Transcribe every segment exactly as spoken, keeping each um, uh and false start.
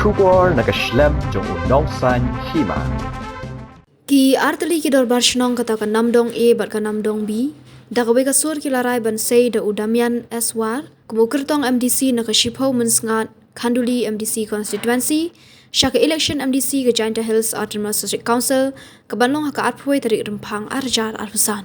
Khubor na ka shlem jong u nongsaiñ hima. Ki artylli ki dorbar shnong kata ka Namdong A bad ka Namdong B, da kawei ka sur ki la rai ban sei da u Damian S War kum u kyrtong M D C na ka shiphew mynsngat Khanduli M D C constituency sha ka election M D C ka Jaintia Hills Autonomous District Council, ka ban long ha ka arphew tarik Rymphang arhajar arphew san.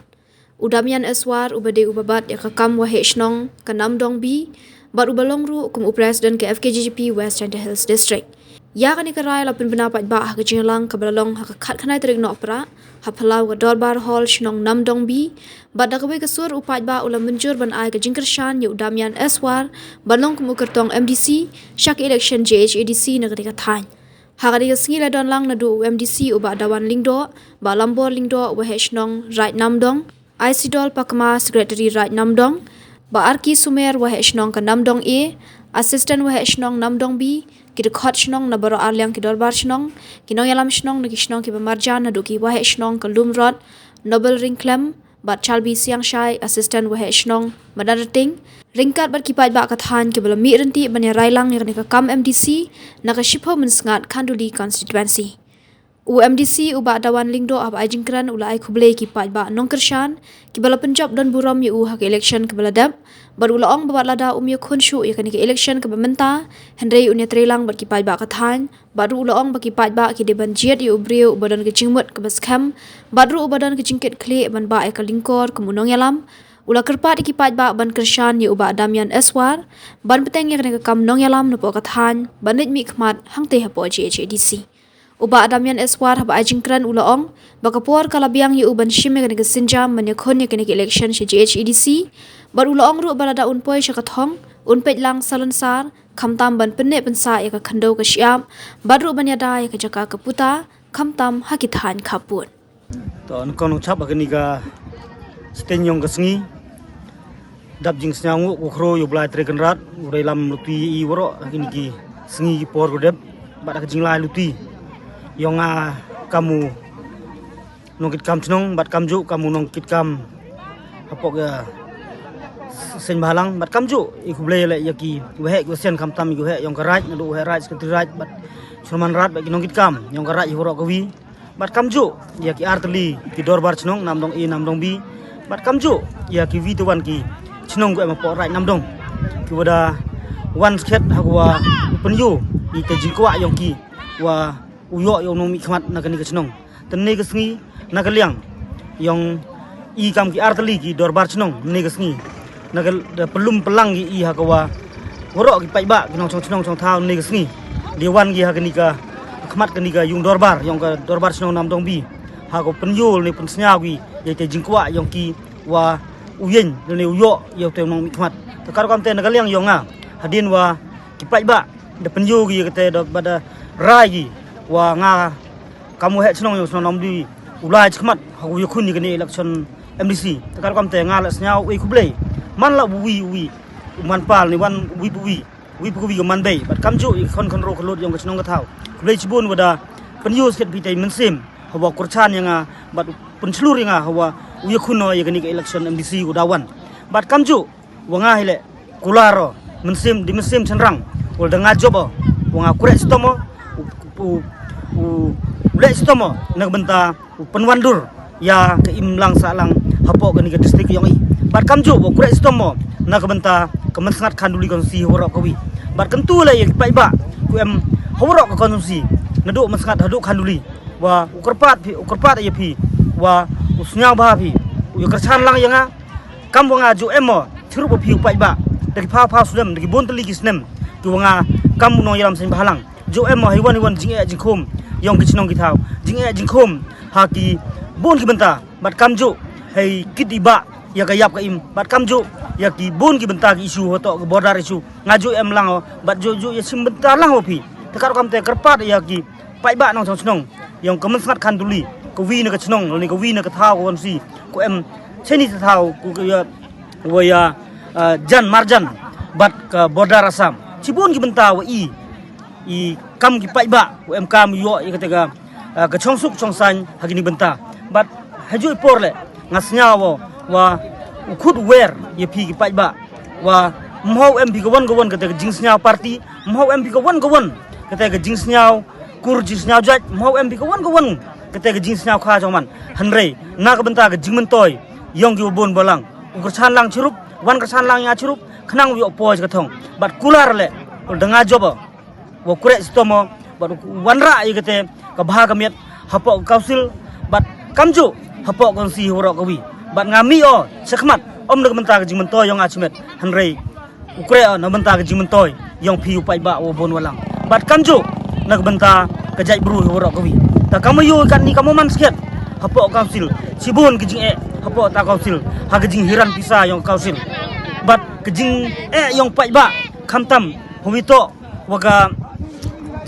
U Damian S War uba dei uba bat ïa ka kam waheh shnong ka Namdong B bad uba long ruh kum u president ka F K J G P West Jaintia Hills District. Ïa kane ka rai la pynbna paidbah ha ka jingïalang kaba la long ha ka khatkhyndai tarik Nohprah ha phyllaw ka Dorbar Hall shnong Namdong B, bad da kawei ka sur u paidbah u la mynjur ban ai ka jingkyrshan ïa u Damian S War ban long kum u kyrtong M D C sha ka election J H A D C na kane ka thaiñ. Ha kane ka sngi la don lang naduh u M D C u Bah Dawan Lyngdoh, Bah Lambor Lyngdoh waheh shnong Raid Namdong, Isidol Pakma, Secretary Raid Namdong, Bah Arki Sumer, waheh shnong ka Namdong A, Assistant waheh shnong Namdong B, ki dkhot shnong na baroh arliang ki dorbar shnong, ki nongïalam shnong na ki shnong kiba marjan, naduh ki waheh shnong ka Lumrot, Noble Ryngkhlem, bad Chalbi Siangshai, Assistant waheh shnong Madanrting, ryngkat bad ki paidbah ka thaiñ kiba la mih ryntih ban ïa rai lang ïa kane ka kam M D C na ka shiphew mynsngat Khanduli constituency. U M D C u Bah Dawan Lyngdoh haba ai jingkren u la ai khublei ki paidbah nongkyrshan kiba la pynjop don burom ïa u ha ka election kaba la dep, bad u la ong ba wat lada um ïakhun shuh ïa kane ka election kaba mynta, hynrei un ïatreilang bad ki paidbah ka thaiñ, bad ruh u la ong ba ki paidbah ki dei ban jied ïa u briew uba don ka jingmut kaba skhem, bad ruh uba don ka jingkitkhlieh ban bah ïa ka lyngkor kum u nongïalam. U la kyrpad ïa ki paidbah ban kyrshan ïa u Bah Damian S War ban bteng ïa kane ka kam nongïalam napoh ka thaiñ ban leit mihkhmat hangtei hapoh J H A D C. U Bah Damian S War haba ai jingkren u la ong ba ka por ka la biang ïa u ban shim ïa kane ka sienjam ban ïakhun ïa kane ka election sha J H A D C, bad u la ong ruh ba lada un poi sha ka thong un peit lang salonsar, khamtam ban pynneh pynsah ïa ka khyndew ka shyiap, bad ruh ban ïada ïa ka jaka ka puta, khamtam ha ki thaiñ khappud. To, nyngkong nyngchap ha kane ka sting ïong ka sngi, dap jingsngew nguh ko khro ïa u Blai Trai Kynrad, u dei lam luti i waroh ha kine ki sngi ki por ko dep, bad ha ka jinglai luti ïong nga kam u nongkitkam chnong, bad kamjuh kam u nongkitkam hapoh ka seng bhalang, bad kamjuh i khublei leh ïa ki waheh ki wahsian khamtam i waheh ïong ka raid, naduh waheh raid, sekretari raid, bad chunman raid, bad ki nongkitkam ïong ka raid i waroh kawi. Bad kamjuh ïa ki artylli ki dorbar chnong, Namdong A, Namdong B. Bad kamjuh ïa ki wi te wan ki chnong ko em hapoh raid Namdong, ki wada wan skhet ha ka wa u pynïoh ïa ka jingkwah ïong ki wa u ïoh ïa u nongmihkhmat na kane ka chnong. Te ne ka sngi na ka liang ïong i kam ki artylli ki dorbar chnong ne ka sngi, na ka da pynlum pynlang ki i ha ka wa waroh ki paidbah ki nongchong chnong chong thaw ne ka sngi da wan ki ha kane ka khmat kane ka ïung dorbar ïong ka dorbar chnong Namdong B, ha ka pynïoh ne pynsngew ki ïa te jingkwah ïong ki wa u ïeng ne u ïoh ïa te nongmihkhmat. Te ka rukom te na ka liang ïong nga, hadien wa ki paidbah da pynïoh ki ïa kata, da bad da rai ki wa nga kam u waheh chnong ïong chnong Namdong B u lai chakmat ha u ïakhun ïa kane election M D C. Te ka rukom te nga la sngew u khublei man la u wi u wi u man pal ne wan u wi u wi u wi u wi ka man bei, bad kamjuh ïa ki khon khynroo khyllood ïong ka chnong ka thaw. Khublei chibun wada pynïoh skhet phi te mynsiem ha wa kyrchan ïa nga bad pynshlur ïa nga ha wa u ïakhun ïa kane ka election M D C u da wan. Bad kamjuh wa nga hi leh kular o mynsiem di mynsiem chynrang, u la da nga jop o, wa nga khreh chitom o, u, u, u leh chitom o na ka bynta u pynwan dur ïa ka imlang sahlang hapoh kane ka district ïong i. Bad kamjuh wa khreh chitom o na ka bynta ka mynsngat Khanduli constituency ha waroh kawi. Bad kyntu leh ïa ki paidbah ko em ha waroh ka constituency, naduh mynsngat haduh Khanduli, wa u kyrpad phi, u kyrpad ïa phi wa u sngew bha phi, u ïa kyrchan lang ïa nga. Kam wa nga ju em o chirup phi u paidbah, da ki phaw phaw snem, da ki bun tylli ki snem ki wa nga kam u nongïalam seng bhalang, ju em o ha i wan i wan jingeh jingkhum ïong ki chnong ki thaw, jingeh jingkhum ha ki bun ki bynta. Bad kamjuh ha i kit i bah ïa ka ïap ka im, bad kamjuh ïa ki bun ki bynta ki issue, hato ka border issue, nga ju em lang o bad ju ju ïa shim bynta lang o phi. Te ka rukom te kyrpad ïa ki paidbah nongchong chnong ïong ka mynsngat Khanduli, ka wi na ka chnong ne ka wi na ka thaw ka constituency ko em cheni thaw ko ka ïa wa ïa, ah, jan marjan bad ka border Assam. Chibun ki bynta wa i i kam ki paidbah ko em kam ïoh ïa kata ka, ah, ka chongsuk chongsaiñ ha kini bynta. Bad ha ju i por leh nga sngew wa, wa u khut wer ïa phi ki paidbah wa mhaw em phi ka wan ka wan kata ka jingsngew party, mhaw em phi ka wan ka wan Kata ka jingsngew kur, jingsngew jait, mo em pi ka wan ka wan. Kata ka jingsngew kha jong man. Hynrei na ka bynta ka jingmyntoi yong ki wa bun balang, u kyrchan lang chirup, wan kyrchan lang ïa chirup, khnang u ïoh poi ka thong. Bad kular le, u dang a job, wa kure sitomo, bad u wanrah ïa kata ka bha ka miat hapoh ka council, bad kamju hapoh ka constituency warok kawi. Bad nga mih o shakhmat, ym na ka bynta ka jingmyntoi yong a chimet, hynrei u kure o na bynta ka jingmyntoi yong phi u paidbah wa bun walang. Bad kamju na ka bynta ka jaitbru hi warok kawi. Ta kama yu kat ni kama man skhet hapoh council, chibun ka jingeh hapoh ta council, ha ka jinghiran pisa yong council. Bad ka jingeh yong paidbah, khamtam hawito wa ka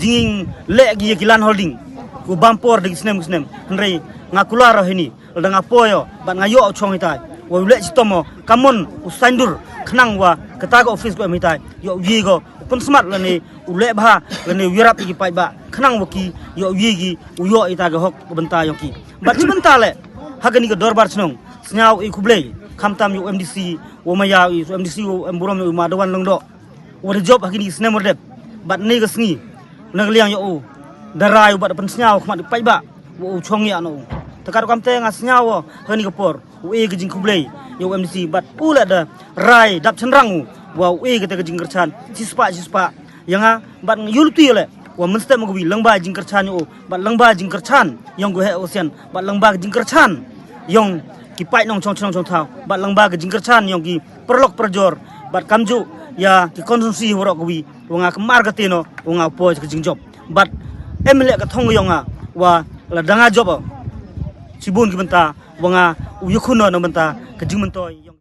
jingleh ki ïa ki land holding, ku bam por da ki snem ki snem. Hynrei nga kular o hini, lada nga poi o, bad nga ïoh u chong hitai, wa u leh chitom o, kamon u saindur, khnang wa kata ka office ko em hitai, ïoh u ïe ko u pynsmat lane u leh bha, lane u ïarap ïa ki paidbah, khnang wa ki ïoh u ïe ki, u ïoh ita ka hok ka bynta yong ki. Bad chi bynta le, ha kani ka dorbar chnong, sngew i khublei, khamtam ïa u M D C wa maya, i u M D C wa em burom, i u Madawan Lyngdoh, wa da jop ha kini ki snem wa da dep. Bad ne ka sngi, na ka liang ïa u, da rai u bad da pynsngew khmat i paidbah, wa u chong ïa na u. Te kat kam te nga sngew wa ha kani ka por, u e ka jingkhublei ïa u M D C, bad u la da rai dap chynrang u, wa u e kata ka jingkyrchan chispah chispah ïa nga. Bad nga ïu luti le, wa mynstep ma ka wi, lyngba jingkyrchan ïa u, bad lyngba jingkyrchan yong ka heh u sian, bad lyngba ka jingkyrchan yong ki paid nongchong chnong chong thaw, bad lyngba ka jingkyrchan yong ki paralok parajor, bad kamju ïa ki constituency warok kawi, wa nga kmar ka teno, wa nga poi ka jingjop. Bad em le ka thong yong nga, wa lada nga jop o, chibun ki bynta, wa nga u ïakhun o na bynta ka jingmyntoi yong